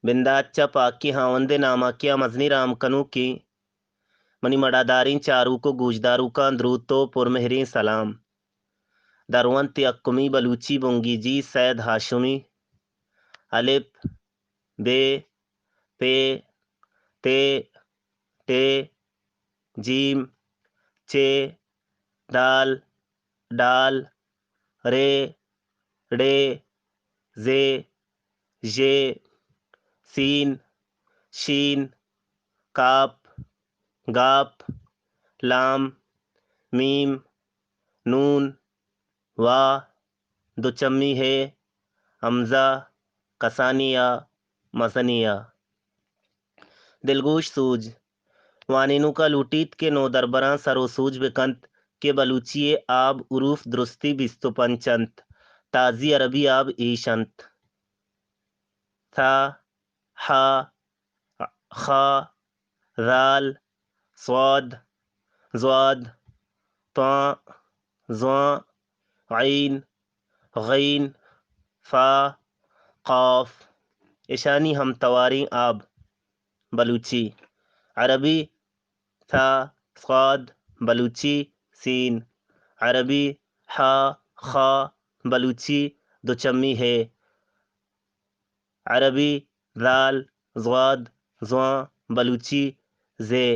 بندات چہ پاکیں ہاوند ءِ نام ءَ کہ آ مزنیں رام کنوکیں۔ منی مڑاداریں چاروک ءُ گوشداروکاں دروت ءُ پرمہریں سلام۔ درونت یکمی بلوچی بنگیجی سید ہاشمی۔ الپ، بے، پے، تے، ٹے، جیم، چے، دال، ڈال، رے، ڑے، زے، ژے، سین، شین، کاپ، گاپ، لام، میم، نون، وا، دوچمی ہے، ہمزہ، کسانی آ، مزنی آ۔ دلگوش سوج۔ وانینوکا لوٹیت کہ نودربراں سر و سوج بکنت کہ بلوچی ءِ آب حروف درستی بیست و پنچ انت، تازی عربی آب ایش انت۔ تھا، ہا، خا، ذال، صاد، ضاد، طاء، ظاء، عین، غین، فا، قاف۔ اشانی ہم تواریں آب۔ بلوچی، عربی، ثا، صاد، بلوچی، سین، عربی، ہا، خا، بلوچی، دوچمی ہے، عربی، ذال، ضاد، ظاء، بلوچی، زے،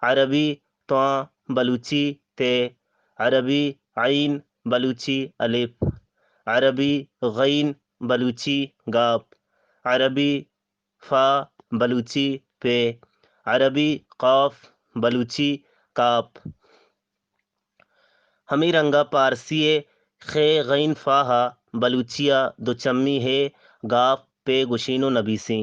عربی، طاء، بلوچی، تے، عربی، عین، بلوچی، الف، عربی، غین، بلوچی، گاپ، عربی، فا، بلوچی، پے، عربی، قاف، بلوچی، کاپ۔ ہمے رنگ ءَ پارسی ءِ خے غین فا ءَ بلوچی ءَ دوچمی ہے گاپ پے گوشین ءُ نبیسیں۔